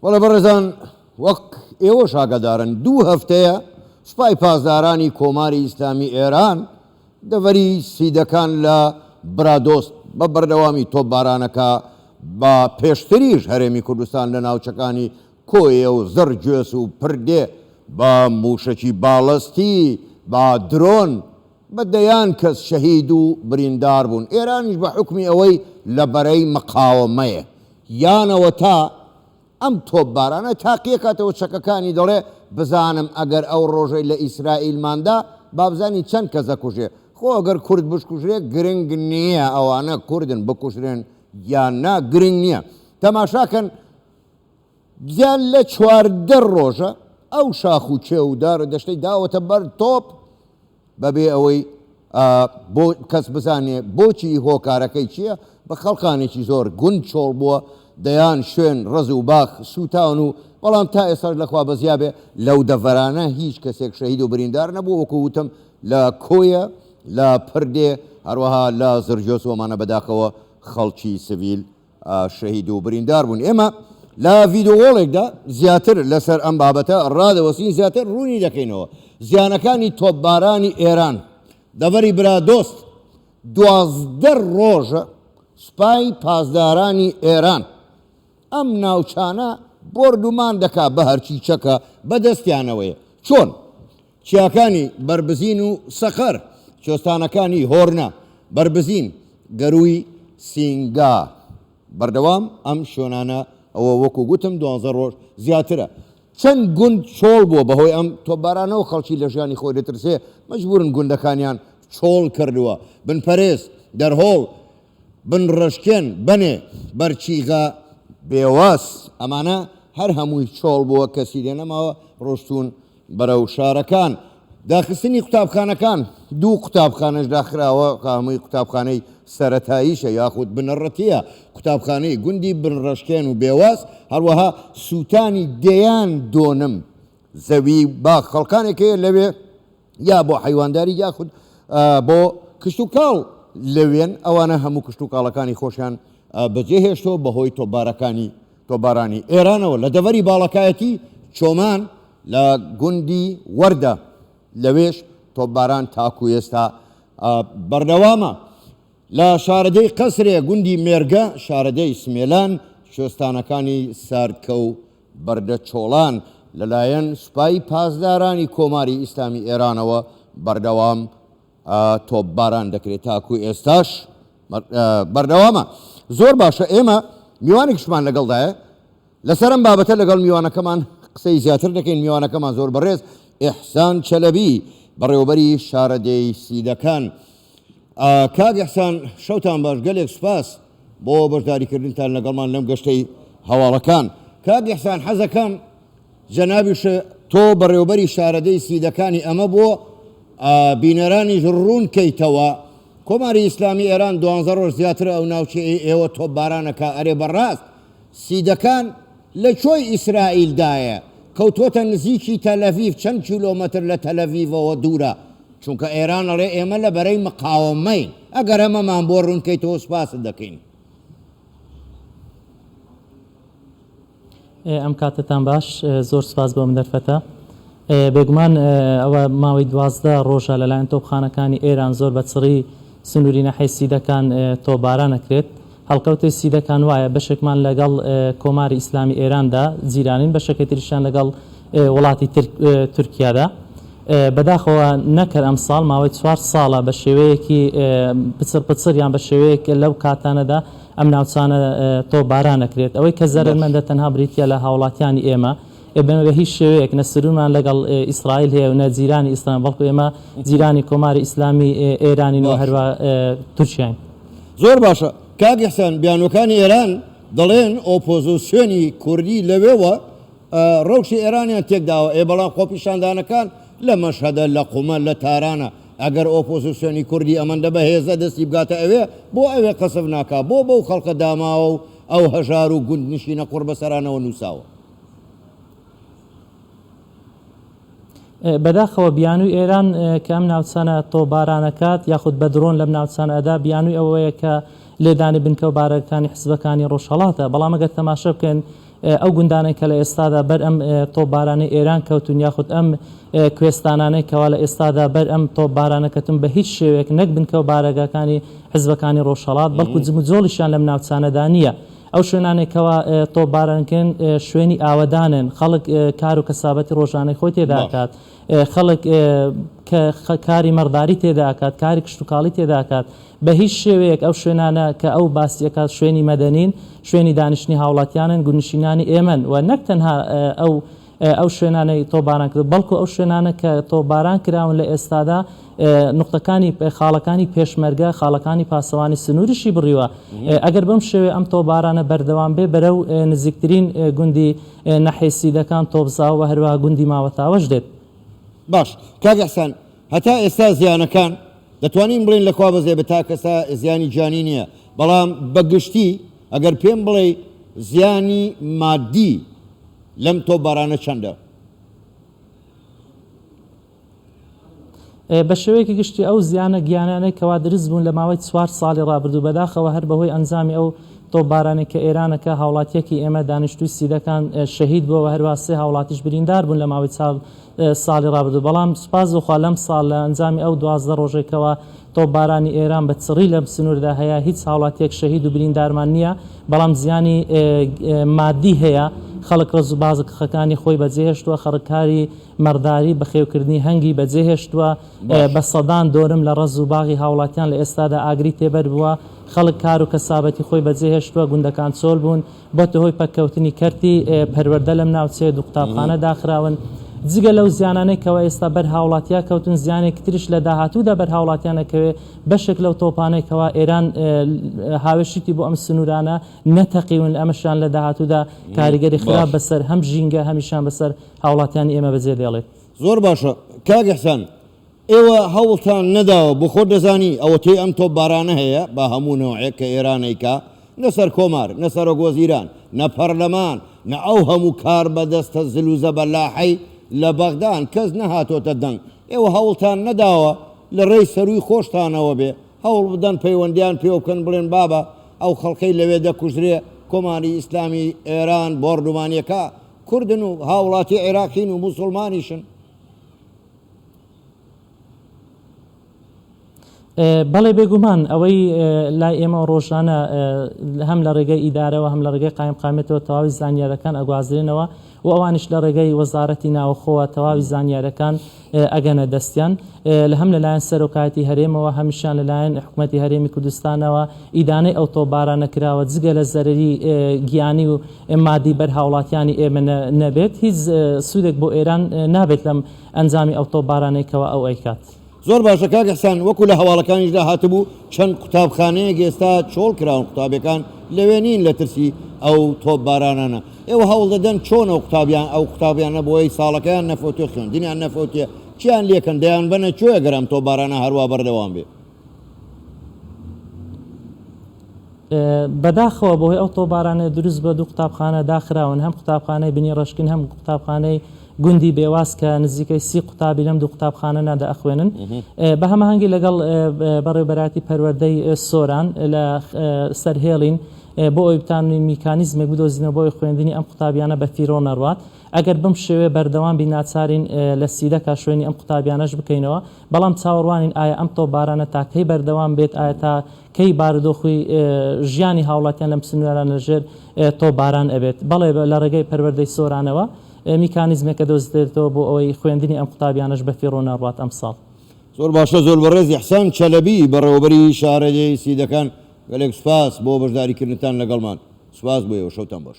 بەڵێ بەڕێزان وەک ئێوەش ئاگادارن دوو هەفتەیە سوپای پاسدارانی کۆماری ئیسلامی ئێران دەڤەری سیدەکان لە برادۆست بە بەردەوامی تۆپبارانەکە بە پێشتریش هەرێمی کوردستان لە ناوچەکانی کۆیە و زڕگوێز و پردێ بە مووشەکی باڵستی بە درۆن بە دەیان کەس شەهید و بریندار بوون، ئێرانیش بە حوکمی ئەوەی لە بەرەی مقاوەمەیە یانەوە تا ئەم تۆپبارانە تاقیەکاتەوە چەکەکانی دەڵێ بزانم ئەگەر ئەو ڕۆژەی لە ئیسرائیلماندا بابزانین چەند کەس ئەکوژێ، خۆ ئەگەر کورد بشکوژرێ گرنگ نییە ئەوانە کوردن بکوژرێن یان نا گرنگ نییە تەماشاکەن زیاد لە 14 ڕۆژە ئەو شاخ و کێو و دار و دەشتەی داوەتە بەر تۆپ بەبێ ئەوەی بۆ کەس بزانێ بۆچی هۆکارەکەی چییە، بە خەڵکانێکی زۆر گوند چۆڵ بووە، دەیان شوێن ڕەز و باخ سووتاون و بەڵام تا ئێستاش لە خوا بەزیا بێ لەو دەڤەرانە هیچ کەسێک شەهید و بریندار نەبووە وەکو وتم لە کۆیە لە پردێ هەروەها لە زرگۆس و ئەمانە بەداخەوە خەڵکی سڤیل شەهید و بریندار بوون. ئێمە لە ڤیدۆوۆڵێکدا زیاتر لەسەر ئەم بابەتە ڕادەوەستین، زیاتر ڕوونی دەکەینەوە. زیانەکانی تۆپبارانی ئێران، دەڤەری برادۆست، 12 ڕۆژە سوپای پاسدارانی ئێران ئەم ناوچانە بۆردومان دەکا بە هەرچی چەکە بەدەستیانەوەیە. چۆن؟ چیاکانی بەربزین و سەقەر، کوێستانەکانی هۆرنە، بەربزین، گەرووی سینگا. بەردەوام ئەم شوێنانە ئەوە وەکو گوتم دوانزە ڕۆژ زیاترە چەند گوند چۆڵ بووە بەهۆی ئەم تۆپبارانەوە خەڵکی لە ژیانی خۆی دەترسێ مەجبورن گوندەکانیان چۆڵ کردووە بنپەرێز، دەرهۆڵ، بنڕەشکێن، بەنێ، بەرچیغە، بێواس ئەمانە هەر هەمووی چۆڵ بووە کەسی لێ نەماوە ڕۆشتوون بەرەو شارەکان. داخستنی قوتابخانەکان، دوو قوتابخانەش داخراوە کە هەمووی قوتابخانەی سەرەتاییشە یاخود بنەڕەتییە، قوتابخانەی گوندی بنڕەشکێن و بێواس، هەروەها سووتانی دەیان دۆنم زەوی و باخ، خەڵکانێک هەیە لەوێ یا بۆ حەیوانداری یاخود بۆ کشتوکاڵ لەوێن، ئەوانە هەموو کشتوکاڵەکانی خۆشیان بەجێهێشتووە بەهۆی تۆپبارەکانی تۆپبارانی ئێرانەوە لە دەڤەری باڵەکایەتی چۆمان لە گوندی وەردە لەوێش تۆپباران تاکو ئێستا بەردەوامە. لە شارەدێی قەسرێ، گوندی مێرگە، شارەدێی سمێلان، کوێستانەکانی سارکە و بەردەچۆڵان لەلایەن سوپای پاسدارانی کۆماری ئیسلامی ئێرانەوە بەردەوام تۆپباران دەکرێت تاکو ئێستاش بەردەوامە. زۆر باشە ئێمە میوانێکیشمان لەگەڵدایە لەسەر ئەم بابەتە لەگەڵ میوانەکەمان قسەی زیاتر دەکەین میوانەکەمان زۆر بەڕێز ئیحسان چەلەبی بەڕێوەبەری شارەدێی سیدەکان کاک ئیحسان شەوتان باش گەلێک سوپاس بۆ بەشداریکردنتان لەگەڵمان لەم گەشتەی هەواڵەکان کاک ئیحسان حەزەکەم جەنابیش تۆ بەڕێوبەری شارەدێی سیدەکانی ئەمە بۆ بینەرانیش ڕوون کەیتەوە کۆماری ئیسلامی ئێران دوانزە ڕۆژ زیاترە ئەو ناوچەیەی ئێوە تۆپباران ئەکا ئەرێ بەڕاست سیدەکان لە کۆی ئیسرائیل دایە کەوتوەتە نزیکی تەلەڤیڤ چەند کیلۆمەتر لە تەلەڤیڤەوە دوورە چونکە ئێران ئەڵێ ئێمە لە بەرەی مقاوەمەین ئەگەر ئەمەمان بۆ ڕوون کەیتەوە سوپاست دەکەین. ئەم کاتەتان باش زۆر سوپاس بۆ ئەم دەرفەتە. بێگومان ئەوە ماوەی 12 ڕۆژە لەلایەن تۆپخانەکانی ئێران زۆر بە چڕی سنووری ناحیەی سیدەکان تۆپباران ئەکرێت. هەڵکەوتەی سیدەکان وایە بەشێکمان لەگەڵ کۆماری ئیسلامی ئێراندا جیرانین بەشەکەی تریشیان لەگەڵ وڵاتی تورکیادا. بەداخەوە نەک هەر ئەمساڵ ماوەی چوار ساڵە بە شێوەیەکی پچڕ پچڕ یان بە شێوەیەک لەو کاتانەدا ئەم ناوچانە تۆپباران ئەکرێت. ئەوەی کە زەرەرمەندە تەنها بریتییە لە هاوڵاتیانی ئێمە. ئێمە بە هیچ شێوەیەک نە سنوورمان لەگەڵ ئیسرائیل هەیە و نە جیرانی ئیسلام، بەڵکو ئێمە جیرانی کۆماری ئیسلامی ئێرانین و هەروا تورکیاین. زۆر باشە کاک ئیحسان، بیانووەکانی ئێران دەڵێن ئۆپۆزۆسیۆنی کوردی لەوێوە ڕەوشی ئێرانیان تێکداوە، ئێ بەڵام خۆپیشاندانەکان لە مەشهەدە، لە قومە، لە تارانە، ئەگەر ئۆپۆزسیۆنی کوردی ئەمەندە بەهێزە دەستی بگاتە ئەوێ، بۆ ئەوێ قەسف ناکا، بۆ بەو خەڵکە داماوە و ئەو هەژار و گوندنشینە قوڕبەسەرانەوە نووساوە؟ بەداخەوە بیانووی ئێران کە ئەم ناوچانە تۆپباران ئەکات یاخود بە درۆن لەم ناوچانە ئەدا بیانووی ئەوەیە کە لێدانی بنکە و بارەگەکانی حزبەکانی ڕۆژهەڵاتە، بەڵام ئەگەر تەماشا بکەین. ئەو گوندانەی کە لە ئێستادا بەر ئەم تۆپبارانەی ئێران کەوتوون یاخود ئەم کوێستانانەی کەوا لە ئێستادا بەر ئەم تۆپبارانە کەتوون بە هیچ شێوەیەک نەک بنکە و بارەگاکانی حزبەکانی ڕۆژهەڵات بەڵکو جموجۆڵیشیان لەم ناوچانەدا نییە. ئەو شوێنانەی کەوا تۆپبارانکرێن شوێنی ئاوەدانن، خەڵک کار و کەسابەتی ڕۆژانەی خۆی تێدا ئەکات، خەڵک کاری مەڕداری تێدا ئەکات، کاری کشتوکاڵی تێدا ئەکات. بە هیچ شێوەیەک ئەو شوێنانە کە ئەو باسی ئەکات شوێنی مەدەنین، شوێنی دانیشتنی هاوڵاتیانن، گوندنشینانی ئێمەن و نەک تەنها ئەو ئەو شوێنانەی تۆپباران کردووە، بەڵکو ئەو شوێنانە کە تۆپباران کراون لە ئێستادا نوقتەکانی خاڵەکانی پێشمەرگە، خاڵەکانی پاسەوانی سنووریشی بڕیوە. ئەگەر بەم شێوەیە ئەم تۆپبارانە بەردەوام بێ بەرەو نزیکترین گوندی نەحێ سیدەکان، تۆپزاو و هەروەها گوندی ماوەتاوەش دێت. باش کاک ئیحسان هەتا ئێستا زیانەکان دەتوانین بڵێین لە کوا بەزێ بە تا کەسا زیانی گیانی نییە بەڵام بە گشتی ئەگەر پێم بڵێی زیانی مادی لەم تۆپبارانە چەندە؟ بە شێوەیەکی گشتی ئەو زیانە گیانیانەی کەوا دروست بوون لە ماوەی چوار ساڵی ڕابردوو بەداخەوە هەر بەهۆی ئەنجامی ئەو تۆپبارانەی کە ئێرانەکە هاوڵاتیەکی ئێمە دانیشتووی سیدەکان شەهید بووە و هەروەها سێ هاوڵاتیش بریندار بوون لە ماوەی چوار ساڵی ڕابردوو بەڵام سوپاس بۆ خوا لەم ساڵ لە ئەنجامی ئەو 12 ڕۆژەی کەوا تۆپبارانی ئێران بە چڕی لەم سنووردا هەیە هیچ هاوڵاتیەک شەهید و بریندارمان نییە بەڵام زیانی مادی هەیە خەڵک ڕەز و بازقەکانی خۆی بەجێهێشتووە خەڵک کاری مەڕداری، بەخێوکردنی هەنگی بەجێهێشتووە، بە سەدان دۆنم لە ڕەز و باغی هاوڵاتیان لە ئێستادا ئاگری تێبەربووە، خەڵک کار و کەسابەتی خۆی بەجێهێشتووە، گوندەکان چۆل بوون، بۆتە هۆی پەککەوتنی کەرتی پەروەردە لەم ناوچەیە، دوو قوتابخانە داخراون. جگە لەو زیانانەی کەوا ئێستا بەر هاوڵاتیا کەوتوون، زیانێکی تریش لە داهاتوودا بەر هاوڵاتیان ئەکەوێ، بەشێک لەو تۆپانەی کەوا ئێران هاوێشتیتی بۆ ئەم سنوورانە نەتەقیون، ئەمەشیان لە داهاتوودا کاریگەری خراپ بەسەر هەم ژینگە هەمیشان بەسەر هاوڵاتیانی ئێمە بەجێ دێڵێت. زۆر باشە کاک ئیحسان ئێوە هەوڵتان نەداوە بۆ خۆت دەزانی ئەوەتەی ئەم تۆپبارانە هەیە بە هەموو نەوعێک کە ئێران ئەیکا نە سەرکۆمار نە سەرۆک وەزیران نە پەرلەمان نە ئەو هەموو کاربەدەستە زل و زەبەلاحەی لە بەغدان کەس نەهاتۆتە دەنگ ئێوە هەوڵتان نەداوە لە ڕێی سەرووی خۆشتانەوە بێ هەوڵ بدەن پەیوەندیان پێوە بکەن بڵێن بابە ئەو خەڵکەی لەوێ دەکوژرێ کۆماری ئیسلامی ئێران بۆردومانیەکا کوردن و هاوڵاتی عێراقین و موسوڵمانیشن. بەڵێ بێگومان ئەوەی لای ئێمە ڕۆژانە هەم لە ڕێگەی ئیدارەوە هەم لە ڕێگەی قایمقامیەتەوە تەواوی زانیارەکان ئەگوازرێنەوە و ئەوانیش لە ڕێگەی وەزارەتی ناوەخۆوە تەواوی زانیارەکان ئەگەنە دەستیان لە هەم لەلایەن سەرۆکایەتی هەرێمەوە هەمیشان لەلایەن حکومەتی هەرێمی کوردستانەوە ئیدانەی ئەو تۆپبارانە کراوە جگە لە زەرەری گیانی و مادی بەر هاوڵاتیانی ئێمە نەبێت هیچ سوودێک بۆ ئێران نابێت لەم ئەنجامی ئەو تۆپبارانەی کەوا ئەو ئەیکات. زۆر باشە کاک ئیحسان وەکو لە هەواڵەکانیشدا هاتبوو چەند قوتابخانەیەک ئێستا چۆڵ کراون قوتابیەکان لەوێ نین لە ترسی ئەو تۆپبارانانە ئێوە هەوڵ دەدەن چۆن ئەو قوتابیان ئەو قوتابیانە بۆی ساڵەکەیان نەفەوتێ خوێندنیان نەفەوتێ چیان لێکەن دەیانبەنە کوێ گەر ئەم تۆپبارانە هەروا بەردەوام بێ؟ بەداخەوە بەهۆی ئەو تۆپبارانەی دروست بووە دوو قوتابخانە داخراون هەم قوتابخانەی بنی ڕەشکین هەم قوتابخانەی گوندی بێواز کە نزیکەی 30 قوتابی لەم دوو قوتابخانەنادا ئەخوێنن بە هەماهەنگی لەگەڵ بەڕێوبەرایەتی پەروەردەی سۆران لە سەرهێڵین بۆ ئەوی بتانین میکانیزمێک بدۆزینەوە بۆ ئەوی خوێندنی ئەم قوتابیانە بە فیرۆ نەڕوات ئەگەر بەم شێوەیە بەردەوام بین ناچارین لە سیدەکا شوێنی ئەم قوتابیانەش بکەینەوە بەڵام چاوەڕوانین ئایا ئەم تۆپبارانە تا کەی بەردەوام بێت، ئایا تا کەی بارودۆخی ژیانی هاوڵاتیان لەم سنوورانە لەژێر تۆپباران ئەبێت؟ بەڵێ لە ڕێگەی پەروەردەی سۆرانەوە میکانیزمێکە دۆزرێتەوە بۆ ئەوەی خوێندنی ئەم قوتابیانەش بەفیڕۆ نەڕوات ئەمساڵ. زۆر باشە زۆر بەڕێز ئیحسان چەلەبی بەڕێوەبەری شارەدێی سیدەکان گەلێک سوپاس بۆ بەشداریکردنتان لەگەڵمان سوپاس بۆ ئێوە شەوتان باش.